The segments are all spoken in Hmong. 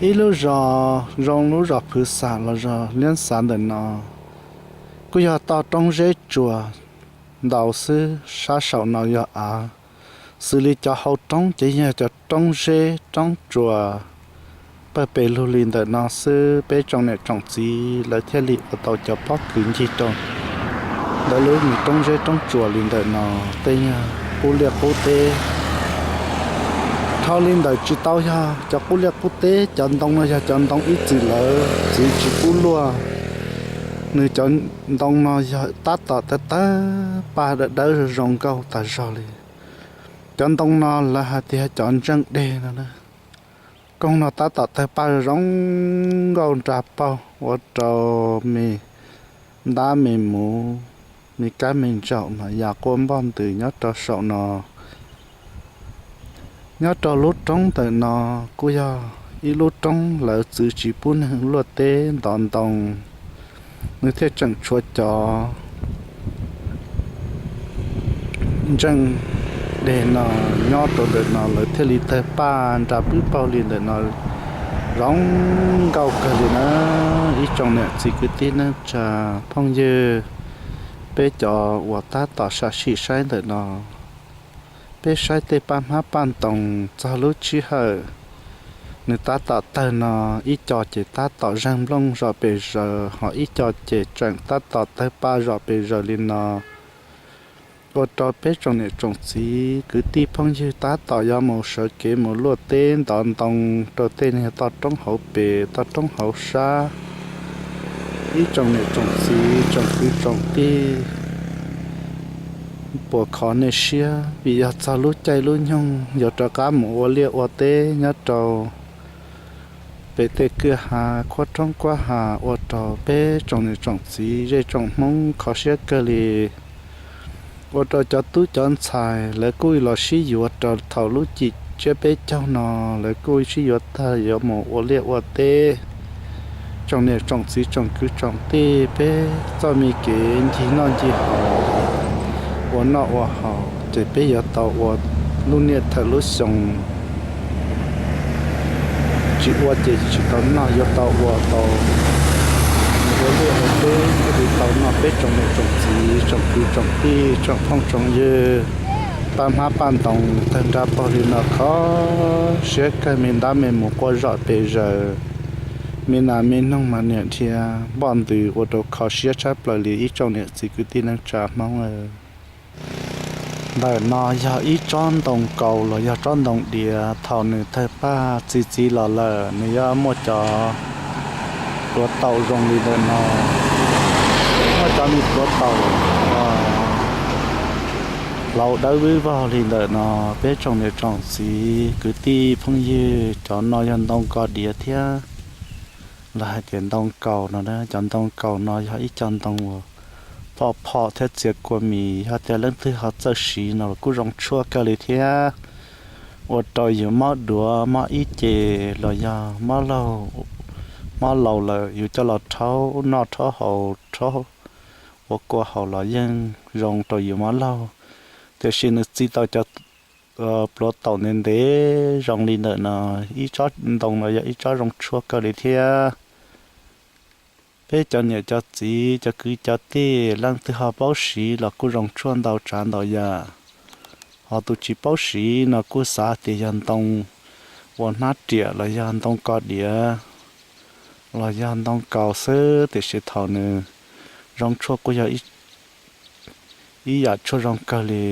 Ib lub zos zoo lub zos Phwv Xam los zos Liab Xav ntawm no kuj yog toj roob zeb tsuas ntau xwb, sab saum no yog av, xws li cov hau roob ces yog cov roob zeb roob tsuas pawg pes lug li ntawm no xwb. Peb tsoom niam tsoom txiv lawv thiaj li ua tau cov pob kws ncig rau ntawm lub me roob zeb roob tsuas li ntawm no, tej yog qub liaj qub teb. Dhau li ntawm tsis tau yog cov qub liaj qub teb, cov ntoo no yog cov ntoo ib txwm lawv txwv tsis pub luaj. Nws cov ntoo no yog tab tom tawg tawg paj dawb dawb zoo nkauj tas zog li. Cov ntoo no lawv hais tias cov ntseej deg no. Koog no tab tom tawg paj zoo nkauj nra paug ua rau me ntab me muv, me kab me ntsaum mas ya quaj npoj ntws nyob rau saum no. Nyob rau lub roob ntawm no kuj yog ib lub roob lawv txwv tsis pub neeg luaj teb ntov ntoo, nws thiaj tseem tshuav cov ntseej deg no nyob rau ntawm no, lawv thiaj li tawg paj nra pwb paug li ntawm no. Zoo nkauj kawg li na, ib tsoom niam txiv kwv tij neej tsa phooj ywg, peb cov uas tab tom sam sim saib ntawm no, peb saib tej paj hmab paj ntoos txog lub sij hawm nws tab tom tawg no, ib co ces tab tom zeeg nplooj zom pes zaws, ho ib co ces tseem tab tom tawg paj zom pes zaws li no. Ua rau peb tsoom niam tsoom txiv kwv tij phooj ywg tab tom yuav mus sawv kev mus luaj teb ntov ntoo rau tej niag toj roob hauv pes toj roob hauv sab. Ib tsoom niam tsoom txiv tsoom kwv tsoom tij, puas kho nej siab vim yog txog lub caij lub nyoog yuav rov qab mus ua liaj ua teb nyob rau pem tej kwj ha khuab roob kuab ha, ua rau peb tsoom niam tsoom txiv zej tsoom Hmoob kho siab kawg li. Ua rau cov tub cov ntxhais lawv kuj los sib yuav rau thaum lub cim tsiab peb caug no, lawv kuj sib yuav tag yuav mus ua liaj ua teb. Tsoom niam tsoom txiv tsoom kwv tsoom tij, peb txoj me kev ncig noj ncig haus, ua noj ua haus ces peb yuav tau ua lub niaj thawm lub xyoo. Tsis ua ces tsis tau noj, yuav tau ua tau, ua liaj ua teb thiaj li tau noj. Peb tsoom niam tsoom txiv tsoom kwv tsoom tij tsoom phooj tsoom ywg, paj hmab paj ntoos tawg nra paug li no kho siab kawg, me ntab me mus quaj zom pes zaws, me nas me noog mas niam dhia npoj ntws ua rau kho siab tshaj plaws li ib tsoom niam txiv kwv tij neej tsa Hmoob. Ntawm no yog ib tsob ntoo kaus los yog tsob ntoo diav, thaum nws tawg paj txi txiv los lawm nws yuav muaj cov pluav taum zoo li ntawm no, muaj cov me pluav taum hlau dawb vwb vog li ntawm no. Peb tsoom niam tsoom txiv kwv tij phooj ywg, cov no yog ntoo ko diav thiab los hais tias ntoo kaus no. Cov ntoo kaus no yog ib co ntoo uas phom phom thiab txias kua mis, yog tias leej twg ho txawj siv no los kuj zoo tshuaj kawg li thiab. Ua rau yus mob duav mob ib ce los yog mob laug, mob laus lawm yus coj los rhaub noj rhaub haus rhaub ua kua haus los yeej zoo rau yus mob laug. Tiam sis nws txi tau cov pluav taum ntev ntev zoo li ntawm no, ib tsob ntoo no yog ib tsob zoo tshuaj kawg li thiab. Peb cov niam cov txiv cov kwv cov tij leej twg ho paub siv los kuj zoo tshuaj ntau tsav ntau yam, ho tus tsis paub siv no kuj xav tias yog ntoo ua hnab riam los yog ntoo ko diav los yog ntoo kaus xwb, tiam sis thaum nws zoo tshuaj kuj yog ib yam tshuaj zoo kawg li.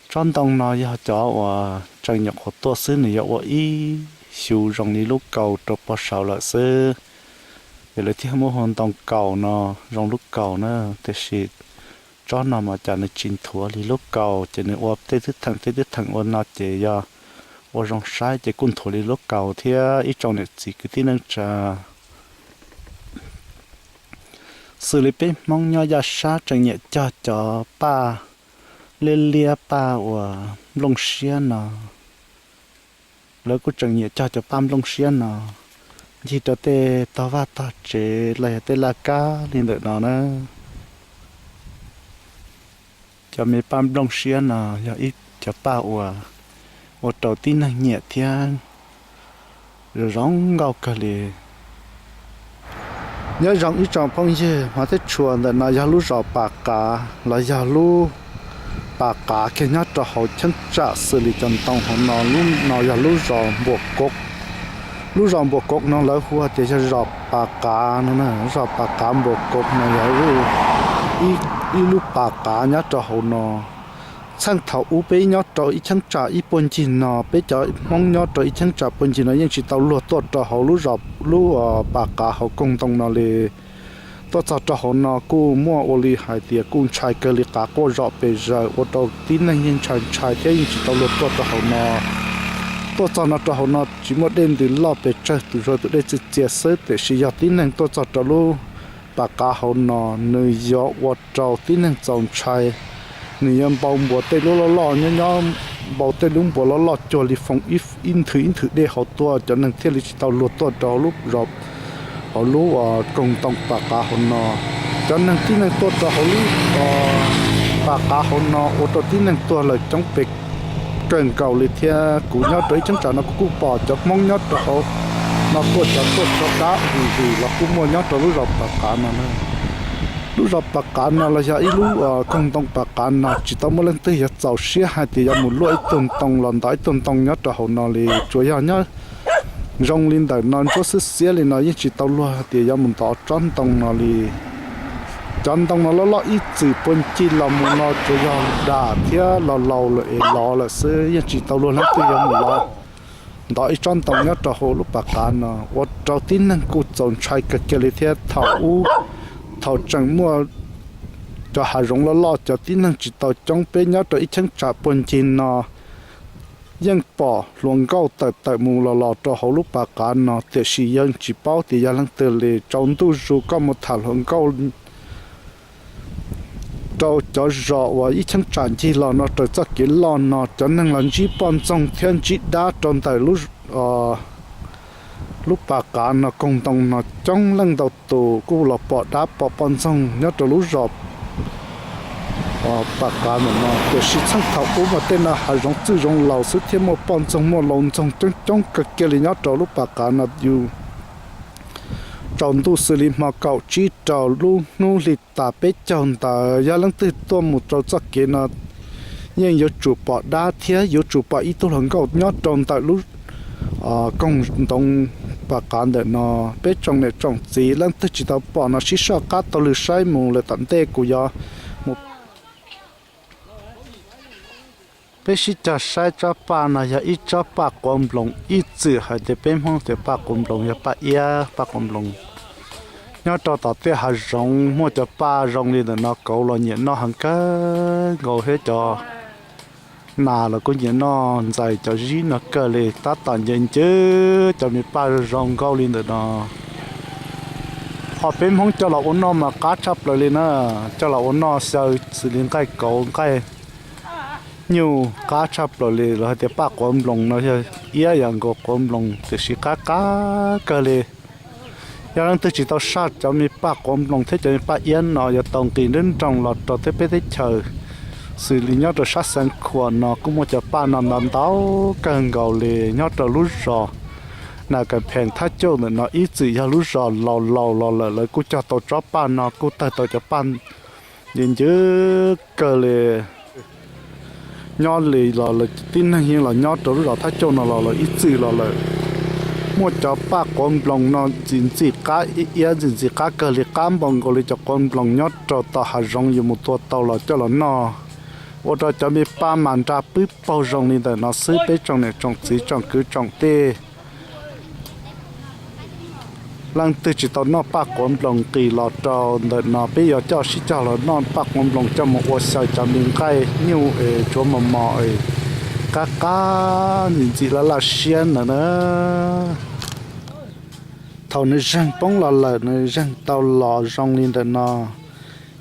Tsob ntoo no yog cov uas tseem nyuam qhuav tuaj xwb, nws yuav ua ib xyu zoo li lub kaus rau puag saud lawm xwb, es lawv thiaj muab hu ntoo kaus no, zoo lub kaus na. Tiam sis tsob no mas cas nws tsis nthuav li lub kaus, ces nws ua tej twb theem tej twb theem ua no ces yog ua zoo saib ces kuj nthuav li lub kaus thiab ib tsoom niam txiv kwv tij neej tsa. Xws li peb Hmoob nyob yaj sab tseem nyiam cog cov paj liab liab, paj uas nplooj siab no, lawv kuj tseem nyiam cog cov paj nplooj siab no ncig rau tej tog vaj tog tsev los yog tej laj kab li ntawm no na. Cov me paj nplooj siab no yog ib cov paj uas ua rau tib neeg nyiam thiab Zoo zoo nkauj kawg li. Nyob zoo ib tsoom phooj ywg hmov thiab tshua, ntawm no yog lub zos Pas Qav los yog lub Pas Qav kiag nyob rau hauv cheeb tsam xws li cov ntoo hauv no. Lub no yog lub zos Npuas Kov. Lub zos Npuas Kov no lawv hu tias yog zos Pas Qav no na, zos Pas Qav Npuas Kov no yog ib lub Pas Qav nyob rau hauv no. Txheej thaum ub peb nyob rau ib cheeb tsam ib puag ncig no, peb cov Hmoob nyob rau ib cheeb tsam puag ncig no yeej tsis tau luag tuaj rau hauv lub zos, lub Pas Qav hauv koog ntoo no li. Tuaj txog rau hauv no kuj muaj ua li hais tias kuj ntshai kawg li, qav quaj zom pes zaws ua rau tib neeg yeej ntshai ntshai thiab yeej tsis tau luag tuaj rau hauv no. Tuaj txog no rau hauv no tsis muaj dej ntws loj pes tsawg, tus zua tus dej txias txias xwb, tiam sis yog tib neeg tuaj txog rau lub Pas Qav hauv no nws yuav ua rau tib neeg txaus ntshai. Nws yuav npau npuas tej lub loj loj nyob nyob, npau tej lub npuas loj loj cuag li foo ib nthwv ib nthwv dej hauv tuaj, cov neeg thiaj li tsis tau luag tuaj rau hauv lub koog ntoo Pas Qav hauv no. Cov neeg tib neeg tuaj rau hauv lub Pas Qav hauv no ua rau tib neeg tuag lawm coob pes kawg nkaus li thiab. Kuv nyob rau ib cheeb tsam no kuv kuj pom cov Hmoob nyob rau hauv no tuaj, cov tuaj tso dab vim vim los kuj muaj nyob rau lub zos Pas Qav no. Lub zos Pas Qav no los yog ib lub koog ntoo Pas Qav no tsis tau muaj leej twg yuav txaus siab hais tias yuav mus luaj ib tug ntoo los ntov ib tug ntoo nyob rau hauv no li. Tsuas yog nyob zoo li ntawm no ntsuab xwb xiab li no yeej tsis tau luag tias yuav mus ntov tsob ntoo no li. Cov ntoo no loj loj ib txwm puag ncig los mus no tsuas yog dam thiab los laus lawm es lov lawm xwb, yeej tsis tau luag leej twg yuav mus los ntov ib tsob ntoo nyob rau hauv lub Pas Qav no, ua rau tib neeg kuj txaus ntshai kawg kiag li thiab. Thaum ub, thaum tseem muaj cov hav zoov loj loj, cov tib neeg tsis tau coob, peb nyob rau ib cheeb tsam puag ncig no yeej pom hluas nkauj tawm tawm mus los los rau hauv lub Pas Qav no, tiam sis yeej tsis paub tias yog leej twg li. Tsaus ntuj zus koj mus tham hluas nkauj rau cov zos uas ib cheeb tsam ncig los no raws txoj kev loj no, cov neeg los ntsib poj ntxoog thiab ntsib dab rau ntawm lub Pas Qav no koog ntoo no coob leej ntau tus kuj los pom dab pom poj ntxoog nyob rau lub zos Pas Qav ntawm no. Tiam sis txheej thaum ub mas tej no hav zoov txwj zoov laus xwb thiab muaj poj ntxoog muaj laus ntxoog coob coob kawg kiag li nyob rau lub Pas Qav no. Yus tsaus ntuj xws li hmo kaum tsib rau lub hnub hli tas peb caug ntawd, yog leej twg tuaj mus rau txoj kev no yeej yuav tsum pom dab thiab yuav tsum pom ib tug hluas nkauj nyob rau ntawm lub koog ntoo Pas Qav ntawm no. Peb tsoom niam tsoom txiv leej twg tsis tau pom no sib soj qab taug lw saib mus lawm tom ntej kuv yuav mus. Peb sib cog saib tsob paj no yog ib tsob paj quav nploos ib txwm hais tias peb Hmoob tias paj quav nploos yog paj iab paj quav nploos. Nyob rau tom tej hav zoov muaj cov paj zoo li ntawm no kauv los nyiam noj heev kawg nkaus thiab cov nas los kuj nyiam noj ntxais cov zib no kawg li. Tab tom nce ncw cov me paj zoo nkauj li ntawm no. Ho peb Hmoob coj los ua noj mas qab tshaj plaws li na. Coj los ua noj xyaw xws li nqaij kauv nqaij nyuj qab tshaj plaws li. Los hais tias paj quav nploos no yog iab yam nkaus quav nploos tiam sis qab qab kawg li. Yog leej twg tsis tau saj cov me paj quav nploos thiab cov me paj iab no yuav tau nqis nruab nroos los rau teb peb teb chaws xws li nyob rau sab Xeev Khuam no kuj muaj cov paj no ntau ntau kawg nkaus li. Nyob rau lub zos Nas Kas Phees Thab Cauj ntawm no ib txwm yog lub zos laus laus los lawm, lawv kuj cog tau tsob paj no kuj tawg tau cov paj ncw ncw kawg li. Nyob li los lawv tib neeg yeej los nyob rau lub zos Thab Cauj no los lawm ib txwm los lawm. Muaj cov paj quav nploos no ntxim ntxim qab iab ntxim ntxim qab kawg li, qab npaum nkaus li cov quav nploos nyob rau tom hav zoov yus mus tua tau los coj los noj. Ua rau cov me paj mas nra pwb paug zoo li ntawm no xwb. Peb tsoom niam tsoom txiv tsoom kwv tsoom tij, leej twg tsis tau noj paj quav nploos nqis los rau ntawm no, peb yuav coj sib cog los noj paj quav nploos coj mus ua xyaw cov me nqaij nyuj es tsuav mos mos es qab qab ntxim ntxim laj laj siab ntawd na. Thaum nws zeeg poob los lawm, nws zeeg tau los zoo li ntawm no,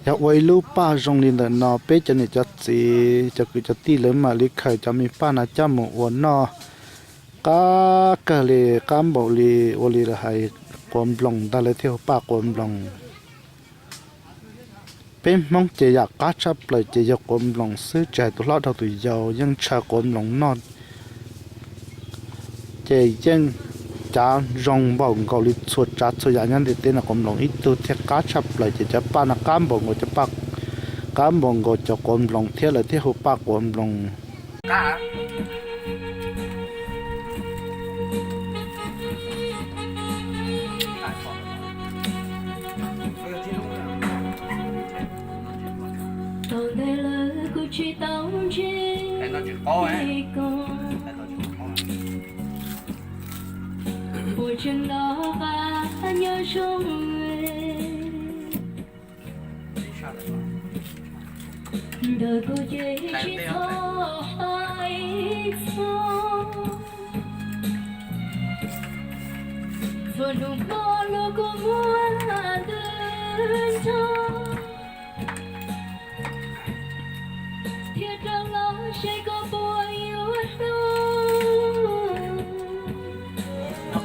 yog ua ib lub paj zoo li ntawm no, peb cov niam cov txiv cov kwv cov tij lawv mam li khaws cov me paj no coj mus ua noj. Qab kawg li, qab npaum li ua li lawv hais quav nploos ntag, lawv thiaj hu paj quav nploos. Peb Hmoob ces yam qab tshaj plaws ces yog quav nploos xwb, tsis hais tus hlob dhau tus yau yeej ntshaw quav nploos noj. Ces yeej Cav zoo npaum nkaus li txhua tsav txhua yam nyob ntiaj teb no quav nploos ib tug thiaj qab tshaj plaws, ces cov paj no qab npaum nkaus cov paj, qab npaum nkaus cov quav nploos thiab, lawv thiaj hu paj quav nploos. Ntawm kuv ces tsis txhob hais txog, txhua hnub koj los kuv muaj ntws nrog, thiab rov los seb koj puas yuav hlub. Noj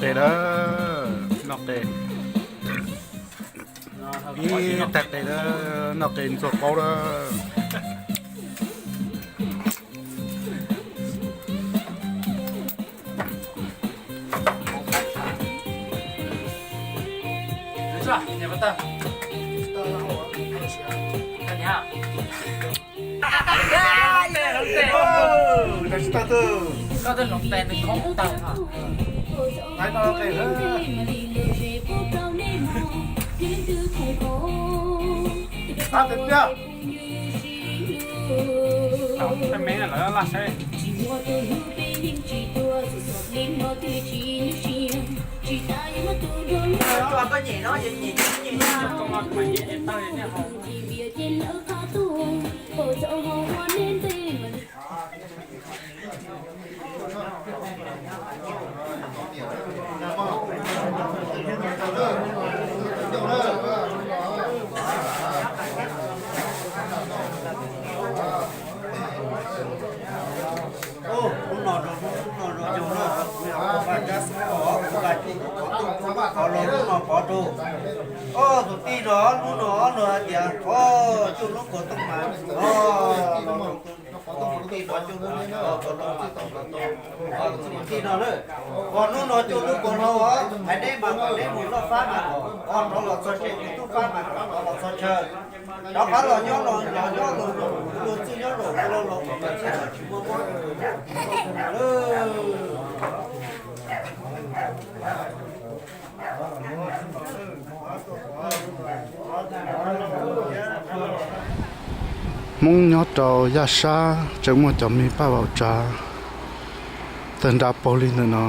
qe na, noj qe. Ib tag qe na, noj qe ntxuag qaub na. Hnub no rau hnub, hnub no rau xyoo na, kuv yog Paj Tsab xeeb Paj Os, kuv nqa cov kua txob los hnub no pov rau ob tug tij no, hnub no ob tug hais tias, o, cuaj lub kua tooj mas, o, tus tij pov cuaj lub kua tooj mas, o, tus tij no na, o, hnub no cuaj lub kua hlau os, hais neb mas kom neb mus noj fab mas kom rov los txog tsev, tus tub fab mas kom rov los txog chaw, rov qab los nyob los, los nyob los, luag txij nyob los, los los kom txhij los tsis muaj mob. Hmoob nyob rau Yaj Sab tseem muaj cov me Paj Vaum Tsav tawg nra paug li ntawm no.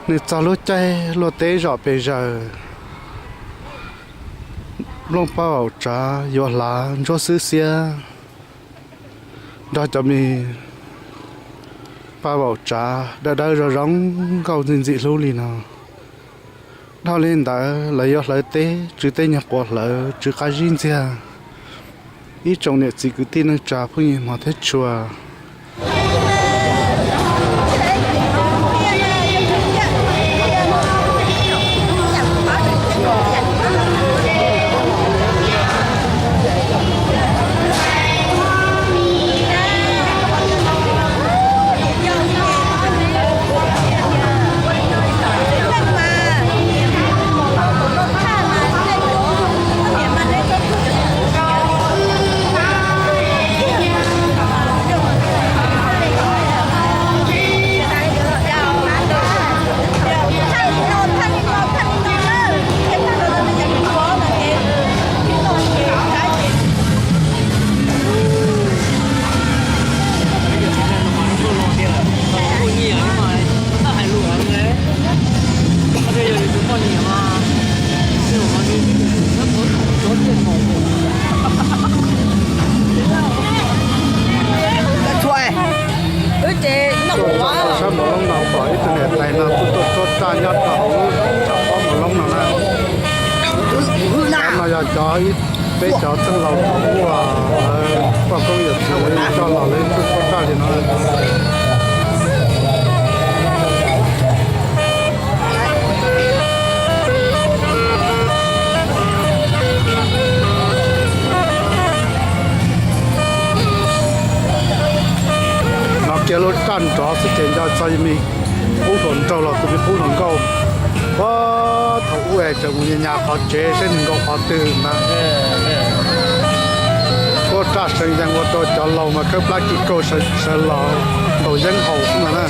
Nws txog lub caij luaj teb zom pes zaws, nplooj Paj Vaum Tsav yuav hlav ntsuab xwb xiab nrog cov me Paj Vaum Tsav dawb dawb zoo zoo nkauj ntxim ntxim hlub li no. Dhau li ntawd lawv yuav hlawv teb, tsw tej nyuag quav hlawv tsw qab zib ntxiag. Ib tsoom niam txiv kwv tij neej tsa phooj ywg hmov thiab tshua. Tuaj txog rau sab Mos Loob no pom ib tug niam tais no kuj tuaj tsuab raj nyob rau hauv lub tshav pob Mos Loob no na. Cov no yog cov ib peb cov txheej laus thaum ub lawv poj koob yawm txiv coj los lawv tuaj tsuab raj li no. Cia lub raj nrov xwb ces nco txog me qub hluas nraug los tus me qub hluas nkauj. Ua thaum ub es tseem mus nyas nyas qhov tsev seb nws nkaum qhov twg na. Tuaj raj seev yees ua rau cov laus mas khawb plab kis kauj sawv los ntaus yeeb haus xwb no na.